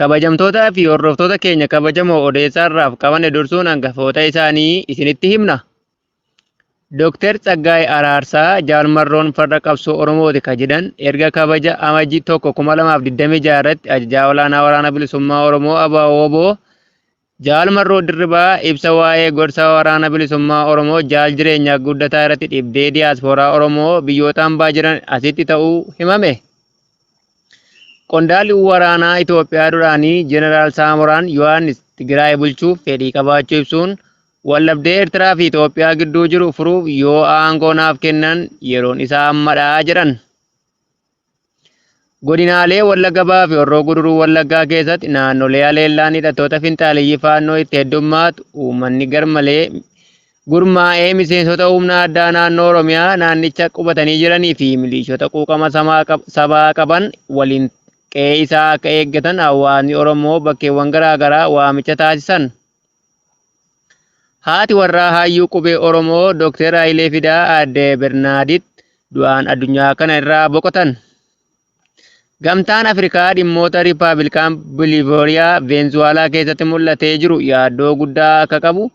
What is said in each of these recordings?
Kabajamtootaa fi hordoftoota keenya kabajamoo odeessaa irraaf qabanne dursuun hangafoota isaanii isinitti himna. Dooktar Tsaggaayee Araarsaa Jaal Marroon farra qabsoo Oromooti ka jedhan erga kabaja Amajjii 1 2026 irratti ajajaa olaanaa Waraana Bilisummaa Oromoo ABO-WBO Jaal Marroo Dirribaa ibsa waa'ee gorsa Waraana Bilisummaa Oromoo Jaal Jireenyaa Guddataa irratti dhibdee diyaaspooraa Oromoo biyyoota hambaa jiran asitti ta'uu himame. Qondaalli waraanaa Itoophiyaa duraanii Jeneraal Saamoraan Yohaannis Tigraay bulchuuf fedhii qabaachuu ibsuun waldhabdee Eertiraa fi Itoophiyaa gidduu jiru furuuf yoo aangoo naaf kennan yeroon isaa ammadha jedhan. Godinaalee Wallagga Bahaa fi Horroo Guduruu Wallaggaa keessatti naannolee haleellaan hidhattoota finxaaleyyii faannoo itti heddummaatu uummanni garmalee gurmaa'ee miseensota humna addaa naannoo Oromiyaa naannicha qubatanii jiranii fi miliishota quuqama sabaa qaban waliin qe'ee isaa akka eeggatan hawaasni Oromoo bakkeewwan garaa garaa waamicha taasisan. Haati warraa hayyuu qubee Oromoo Dr. Hayilee Fidaa Aadde Bernaadit du'aan addunyaa kana irraa boqotan. Gamtaan Afrikaa dhimmoota Riippaabilikaan Bilivooriyaa Veenzuwaalaa keessatti mul'atee jiru yaaddoo guddaa akka qabu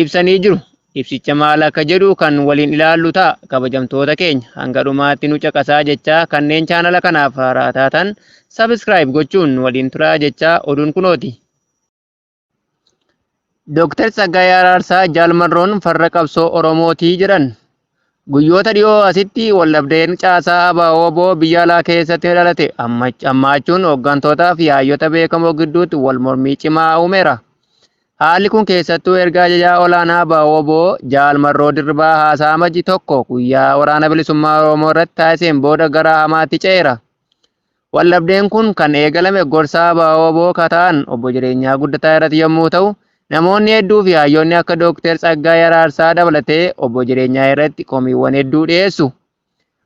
ibsanii jiru. Ibsicha maal akka jedhu kan waliin ilaallu ta'a. Kabajamtoota keenya hanga dhumaatti nu caqasaa jechaa kanneen chaanala kanaaf haaraa taatan subscribe gochuun waliin turaa jechaa oduun kunooti. Dooktar Tsaggaayee Araarsaa Jaal Marroon farra qabsoo Oromooti jedhan. Guyyoota dhiyoo asitti waldhabdeen caasaa ABO-WBO biyya alaa keessatti dhalate hammaachuun hooggantootaa fi hayyoota beekamoo gidduutti wal mormii cimaa uumeera. Haalli kun keessattuu erga ajajaa olaanaa ABO-WBO Jaal Marroo Dirribaa haasaa Amajji 1 guyyaa Waraana Bilisummaa Oromoo irratti taasiseen booda gara hamaatti ce'eera. Waldhabdeen kun kan eegalame gorsaa ABO-WBO ka ta'an Obbo Jireenyaa Guddataa irratti yommuu ta'u, namoonni hedduu fi hayyoonni akka Dookter Tsaggaayee Araarsaa dabalatee Obbo Jireenyaa irratti komiiwwan hedduu dhiyeessu.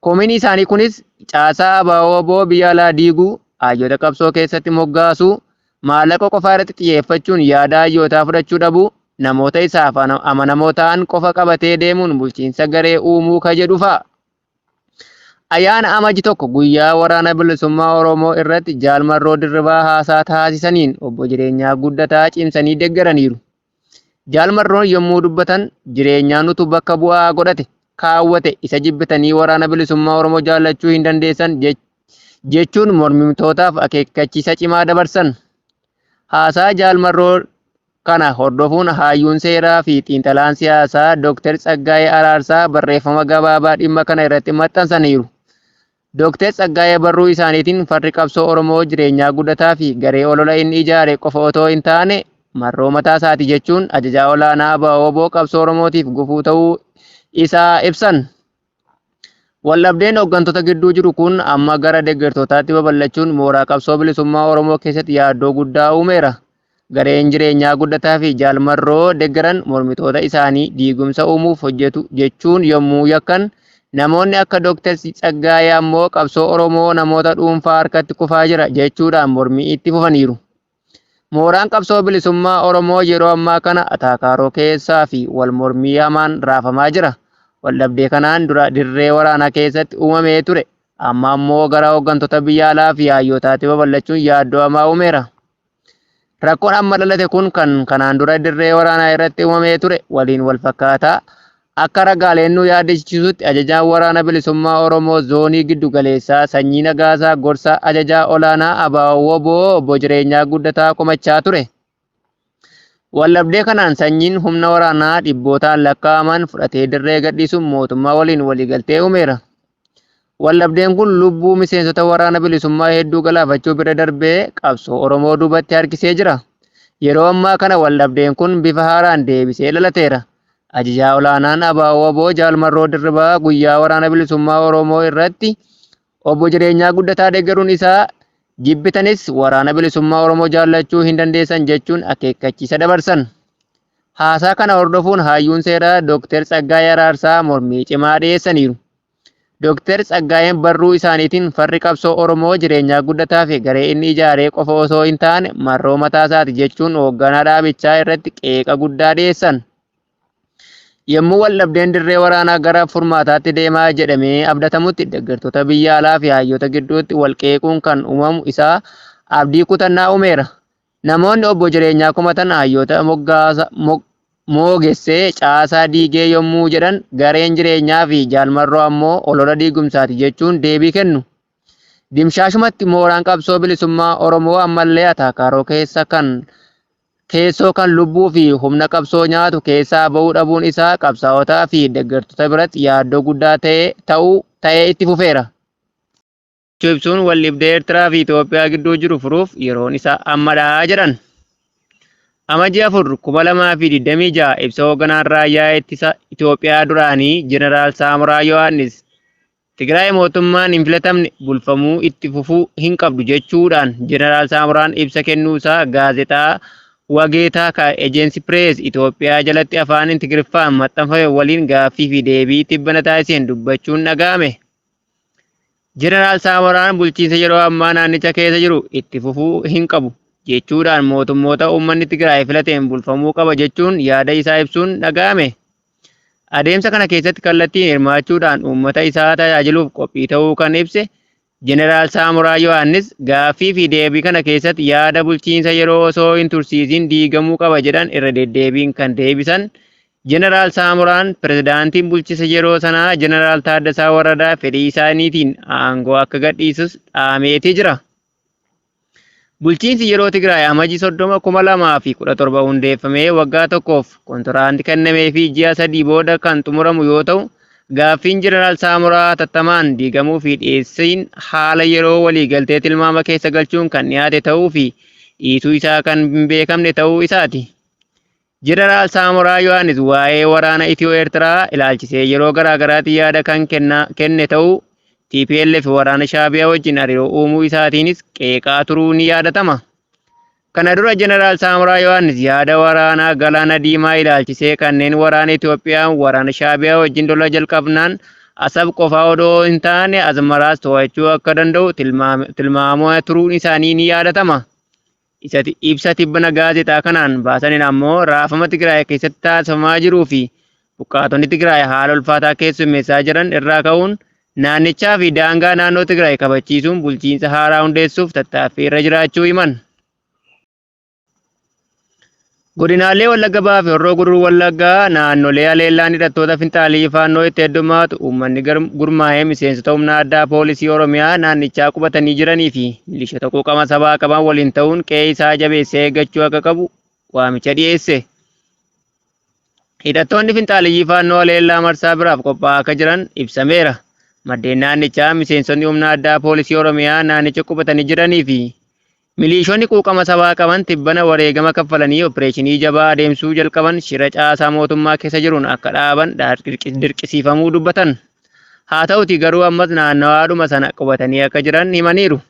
Komiin isaanii kunis caasaa ABO-WBO biyya alaa diiguu, hayyoota qabsoo keessatti moggaasuu, maallaqa qofaa irratti xiyyeeffachuun yaada hayyootaa fudhachuu dhabuu, namoota isaaf amanamoo ta'an qofa qabatee deemuun bulchiinsa garee uumuu ka jedhu fa'a. Ayyaana Amajji 1 guyyaa Waraana Bilisummaa Oromoo irratti Jaal Marroo Dirribaa haasaa taasisaniin Obbo Jireenyaa Guddataa cimsanii deggeraniiru. Jaal Marroon yommuu dubbatan Jireenyaa nutu bakka bu'aa godhate, kaawwate, isa jibbitanii Waraana Bilisummaa Oromoo jaallachuu hin dandeessan jechuun mormimtootaaf akeekkachiisa cimaa dabarsan. Haasaa Jaal Marroo kana hordofuun hayyuun seeraa fi xiinxalaan siyaasaa Dooktar Tsaggaayee Araarsaa barreeffama gabaabaa dhimma kana irratti maxxansaniiru. Dooktar Tsaggaayee barruu isaaniitiin farri qabsoo Oromoo Jireenyaa Guddataa fi garee olola inni ijaare qofa otoo hin taane Marroo mataa isaati jechuun ajajaa olaanaa ABO-WBO qabsoo Oromootiif gufuu ta'uu isaa ibsan. Waldhabdeen hooggantoota gidduu jiru kun amma gara deggertootaatti babal'achuun mooraa qabsoo bilisummaa Oromoo keessatti yaaddoo guddaa uumeera. Gareen Jireenyaa Guddataa fi Jaal Marroo deggeran mormitoota isaanii diigumsa uumuuf hojjetu jechuun yommuu yakkan, namoonni akka Dr. Tsaggaayee ammoo qabsoo Oromoo namoota dhuunfaa harkatti kufaa jira jechuudhaan mormii itti fufaniiru. Mooraan qabsoo bilisummaa Oromoo yeroo ammaa kana ataakaaroo keessaa fi wal mormii hamaan raafamaa jira. Waldhabdee kanaan dura dirree waraanaa keessatti uumamee ture amma ammoo gara hooggantoota biyya alaa fi hayyootaatti babal'achuun yaaddoo hamaa uumeera. Rakkoon amma dhalate kun kan kanaan dura dirree waraanaa irratti uumamee ture waliin wal fakkaataa. Akka ragaaleen nu yaadachiisutti ajajaan Waraana Bilisummaa Oromoo Zoonii Giddu Galeessaa Sanyii Nagaasaa gorsa ajajaa olaanaa ABO-WBO Obbo Jireenyaa Guddataa komachaa ture. Waldhabdee kanaan Sanyiin humna waraanaa dhibbootaan lakkaa'aman fudhatee dirree gadhiisuun mootummaa waliin waliigaltee uumeera. Waldhabdeen kun lubbuu miseensota Waraana Bilisummaa hedduu galaafachuu bira darbee qabsoo Oromoo duubatti harkisee jira. Yeroo ammaa kana waldhabdeen kun bifa haaraan deebisee dhalateera. Ajajaa olaanaan ABO-WBO Jaal Marroo Dirribaa guyyaa Waraana Bilisummaa Oromoo irratti Obbo Jireenyaa Guddataa deggeruun isaa jibbitanis Waraana Bilisummaa Oromoo jaallachuu hin dandeessan jechuun akeekkachiisa dabarsan. Haasaa kana hordofuun hayyuun seeraa Dookter Tsaggaayee Araarsaa mormii cimaa dhiyeessaniiru. Dookter Tsaggaayeen barruu isaaniitiin farri qabsoo Oromoo Jireenyaa Guddataa fi garee inni ijaaree qofa osoo hin taane Marroo mataasaati jechuun hoogganaa dhaabichaa irratti qeeqa guddaa dhiyeessan. Yommuu waldhabdeen dirree waraanaa gara furmaataatti deemaa jedhamee abdatamutti deggertoota biyya alaa fi hayyoota gidduutti wal qeequun kan uumamu isaa abdii kutannaa uumeera. Namoonni obbo Jireenyaa komatan hayyoota moggaasa moogessee caasaa diigee yommuu jedhan, gareen Jireenyaa fi Jaal Marroo ammoo olola diigumsaati jechuun deebii kennu. Dimshaashumatti mooraan qabsoo bilisummaa Oromoo ammallee ataakaaroo keessa kan keessoo kan lubbuu fi humna qabsoo nyaatu keessaa ba'uu dhabuun isaa qabsaa'otaa fi deeggartoota biratti yaaddoo guddaa ta'ee itti fufeera. Ibsuun waldhibdee Eertiraa fi Itoophiyaa gidduu jiru furuuf yeroon isaa ammadha jedhan. Amajjii 4, 2026 ibsa hoogganaan raayyaa ittisa Itoophiyaa duraanii Jeneraal Saamuraa Yohaannis Tigraay mootummaan hin filatamne bulfamuu itti fufuu hin qabdu jechuudhaan Jeneraal Saamuraan ibsa kennuusaa gaazexaa Wageetaa ka Ejeensi Pirees Itoophiyaa jalatti afaan Tigiriffaan maxxanfame waliin gaaffii fi deebii tibbana taasiseen dubbachuun dhaga'ame. Jeneraal Saamuraan bulchiinsa yeroo ammaa naannicha keessa jiru itti fufuu hin qabu jechuudhaan mootummoota uummanni Tigraay filateen bulfamuu qaba jechuun yaada isaa ibsuun dhaga'ame. Adeemsa kana keessatti kallattiin hirmaachuudhaan uummata isaa tajaajiluuf qophii ta'uu kan ibse Jeneraal Saamuraa Yohaannis gaaffii fi deebii kana keessatti yaada bulchiinsa yeroo osoo hin tursiisin diigamuu qaba jedhan irra deddeebiin kan deebisan Jeneraal Saamuraan pirezidaantiin bulchiinsa yeroo sanaa Jeneraal Taaddasaa Warradaa fedhii isaaniitiin aangoo akka gadhiisus dhaameetii jira. Bulchiinsi yeroo Tigraay Amajjii 30, 2017 hundeeffamee waggaa tokkoof kontiraanti kennamee fi ji'a 3 booda kan xumuramu yoo ta'u, gaaffiin Jeneraal Saamuraa hatattamaan diigamuu fi dhiyeessiin haala yeroo waliigaltee tilmaama keessa galchuun kan dhiyaate ta'uu fi dhiisuu isaa kan hin beekamne ta'uu isaati. Jeneraal Saamoraa Yohaannis waa'ee waraana Itiyoo-Eertiraa ilaalchisee yeroo garaagaraatti yaada kan kenne ta'uu TPLF waraana Shaabiyaa wajjin hariiroo uumuu isaatiinis qeeqaa turuu ni yaadatama. Kana dura Jeneraal Saamoraa Yohaannis yaada waraanaa Galaana Diimaa ilaalchisee kanneen waraana Itiyoophiyaan waraana Shaabiyaa wajjin lola jalqabnaan Asab qofaa odoo hin taane Asmaraas to'achuu akka danda'u tilmaamaa turuun isaanii ni yaadatama. Ibsa tibbana gaazexaa kanaan baasaniin ammoo raafama Tigraay keessatti taasifamaa jiruu fi buqqaatonni Tigraay haala ulfaataa keessummeessaa jiran irraa ka'uun naannichaa fi daangaa naannoo Tigraay kabachiisuun bulchiinsa haaraa hundeessuuf tattaaffii irra jiraachuu himan. Godinaalee Wallagga Bahaa fi Horroo Guduruu Wallaggaa naannolee haleellaan hidhattoota finxaalii faannoo itti heddummaatu uummanni gurmaa'ee miseensota humna addaa poolisii Oromiyaa naannichaa qubatanii jiranii fi milishoota quuqama sabaa qaban waliin ta'uun qe'ee isaa jabeessee eeggachuu akka qabu waamicha dhiyeesse. Hidhattoonni finxaaleyyii faannoo haleellaa marsaa biraaf qophaa'aa akka jiran ibsameera. Maddeen naannichaa miseensonni humna addaa poolisii Oromiyaa naannicha qubatanii jiranii fi miliishonni quuqama sabaa qaban tibbana wareegama kaffalanii opereeshinii jabaa adeemsuu jalqaban shira caasaa mootummaa keessa jiruun akka dhaaban dirqisiifamuu dubbatan. Haa ta'uti garuu ammas naannawaadhuma sana qubatanii akka jiran himaniiru.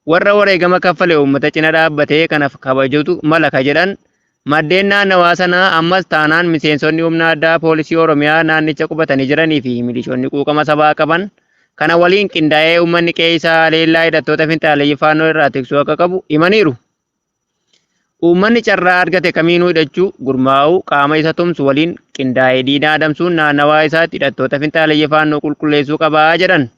Warra wareegama kaffale uummata cina dhaabbatee kanaaf kabajutu mala ka jedhan maddeen naannawaa sanaa ammas taanaan miseensonni humna addaa poolisii Oromiyaa naannicha qubatanii jiranii fi milishoonni quuqama sabaa qaban kana waliin qindaa'ee uummanni qe'ee isaa haleellaa hidhattoota finxaaleyyii faannoo irraa tiksuu akka qabu himaniiru. Uummanni carraa argate kamiinuu hidhachuu, gurmaa'uu, qaama isa tumsu waliin qindaa'ee diina adamsuun naannawaa isaatti hidhattoota finxaaleyyii faannoo qulqulleessuu qabaa jedhan.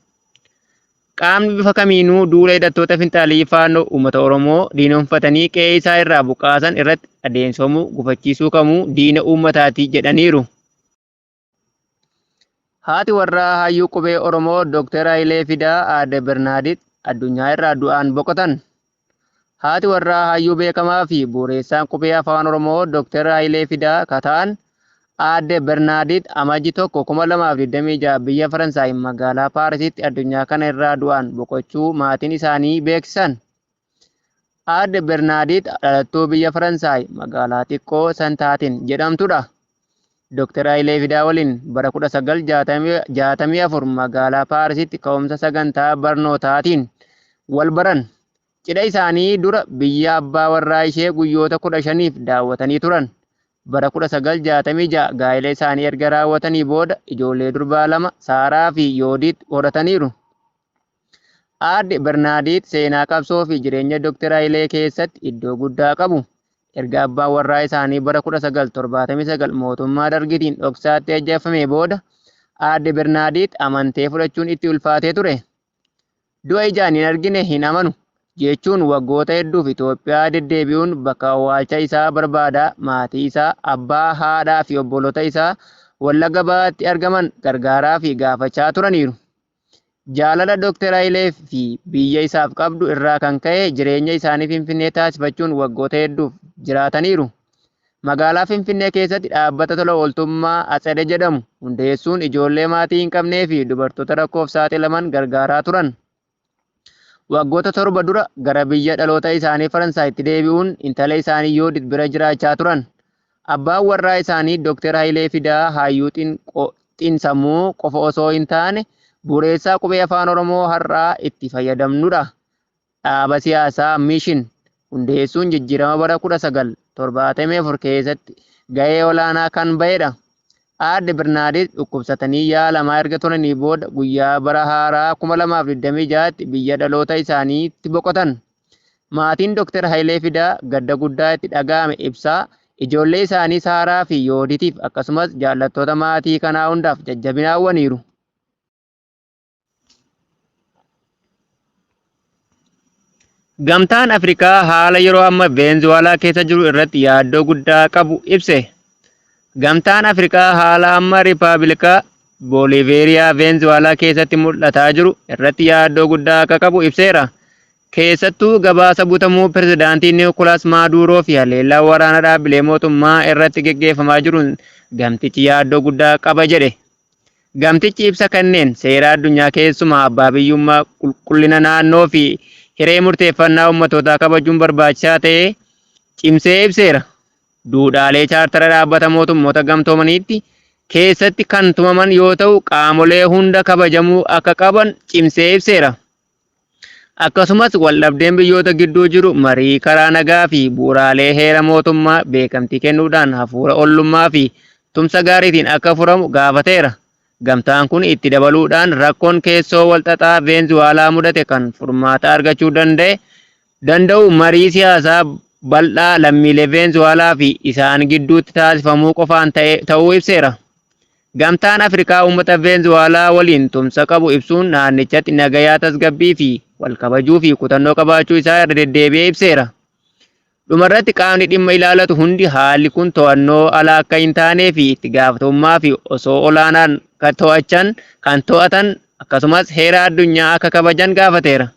Qaamni bifa kamiinuu duula hidhattoota finxaaleyyii faannoo uummata Oromoo diinonfatanii qe'ee isaa irraa buqqaasan irratti adeemsifamuu gufachiisuu kamuu diina uummataati jedhaniiru. Haati warraa hayyuu qubee Oromoo Dr. Hayilee Fidaa Aadde Bernaadit addunyaa irraa du'aan boqotan. Haati warraa hayyuu beekamaa fi bu'uureessaan qubee afaan Oromoo Dr. Hayilee Fidaa ka ta'an Aadde Bernaadit Amajji 1, 2026 biyya Faransaay magaalaa Paarisitti addunyaa kana irraa du'aan boqochuu maatiin isaanii beeksisan. Aadde Bernaadit dhalattuu biyya Faransaay magaalaa xiqqoo Santaatin jedhamtudha. Dr. Hayilee Fidaa waliin bara 1964 magaalaa Paarisitti ka'umsa sagantaa barnootaatiin wal baran. Cidha isaanii dura biyya abbaa warraa ishee guyyoota 15f daawwatanii turan. Bara 1966 gaa'ela isaanii erga raawwatanii booda ijoollee durbaa lama Saaraa fi Yoodiit horataniiru. Aadde Bernaadiit seenaa qabsoo fi jireenya Dr. Hayilee keessatti iddoo guddaa qabu. Erga abbaan warraa isaanii bara 1979 mootummaa Dargiitiin dhoksaatti ajjeefamee booda Aadde Bernaadiit amantee fudhachuun itti ulfaatee ture. Du'a ijaan hin argine hin amanu. jechuun waggoota hedduuf Itoophiyaa deddeebi'uun bakka awwaalcha isaa barbaadaa maatii isaa, abbaa, haadhaa fi obboloota isaa Wallagga Bahaatti argaman gargaaraa fi gaafachaa turaniiru. Jaalala Dr. Hayilee fi biyya isaaf qabdu irraa kan ka'e jireenya isaanii Finfinnee taasifachuun waggoota hedduuf jiraataniiru. Magaalaa Finfinnee keessatti dhaabbata tola ooltummaa Atsede jedhamu hundeessuun ijoollee maatii hin qabnee fi dubartoota rakkoof saaxilaman gargaaraa turan. Waggoota 7 dura gara biyya dhaloota isaanii Faransaayitti deebi'uun intala isaanii Yoodit bira jiraachaa turan. Abbaan warraa isaanii Dr. Hayilee Fidaa hayyuu xiinsammuu qofa osoo hin taane bu'uureessaa qubee Afaan Oromoo har'aa itti fayyadamnudha. Dhaaba siyaasaa Mission hundeessuun jijjiirama bara 1974 keessatti gahee olaanaa kan bahedha. Aadde Birnaadit dhukkubsatanii yaalamaa erga turanii booda guyyaa bara haaraa 2026tti biyya dhaloota isaaniitti boqotan. Maatiin Dr. Hayilee Fidaa gadda guddaa itti dhaga'ame ibsaa ijoollee isaanii Saaraa fi Yooditiif akkasumas jaallattoota maatii kanaa hundaaf jajjabina hawwaniiru. Gamtaan Afrikaa haala yeroo amma Veenzuwaalaa keessa jiru irratti yaaddoo guddaa qabu ibse. Gamtaan Afrikaa haala amma Riippaabilika Booliveeriyaa Veenzuwaalaa keessatti mul'ataa jiru irratti yaaddoo guddaa akka qabu ibseera. Keessattuu gabaasa butamuu pirezidaantii Nikolaas Maaduuroo fi haleellaa waraana dhaabbilee mootummaa irratti geggeeffamaa jiruun gamtichi yaaddoo guddaa qaba jedhe. Gamtichi ibsa kenneen seera addunyaa keessumaa abbaa biyyummaa, qulqullina naannoo fi hiree murteeffannaa ummatootaa kabajuun barbaachisaa ta'ee cimsee ibseera. Duudhaalee chaartara dhaabbata mootummoota gamtoomaniitti keessatti kan tumaman yoo ta'u qaamolee hunda kabajamuu akka qaban cimsee ibseera. Akkasumas waldhabdeen biyyoota gidduu jiru marii karaa nagaa fi bu'uuraalee heera mootummaa beekamtii kennuudhaan hafuura ollummaa fi tumsa gaariitiin akka furamu gaafateera. Gamtaan kun itti dabaluudhaan rakkoon keessoo walxaxaa Veenzuwaalaa mudate kan furmaata argachuu danda'e danda'u marii siyaasaa bal'aa lammiilee Veenzuwaalaa fi isaan gidduutti taasifamuu qofaan ta'uu ibseera. Gamtaan Afrikaa uummata Veenzuwaalaa waliin tumsa qabu ibsuun naannichatti nagayaa, tasgabbii fi wal kabajuu fi kutannoo qabaachuu isaa irra deddeebi'ee ibseera. Dhumarratti qaamni dhimma ilaalatu hundi haalli kun to'annoo ala akka hin taanee fi itti gaafatamummaa fi osoo olaanaan kan to'achan kan to'atan akkasumas heera addunyaa akka kabajan gaafateera.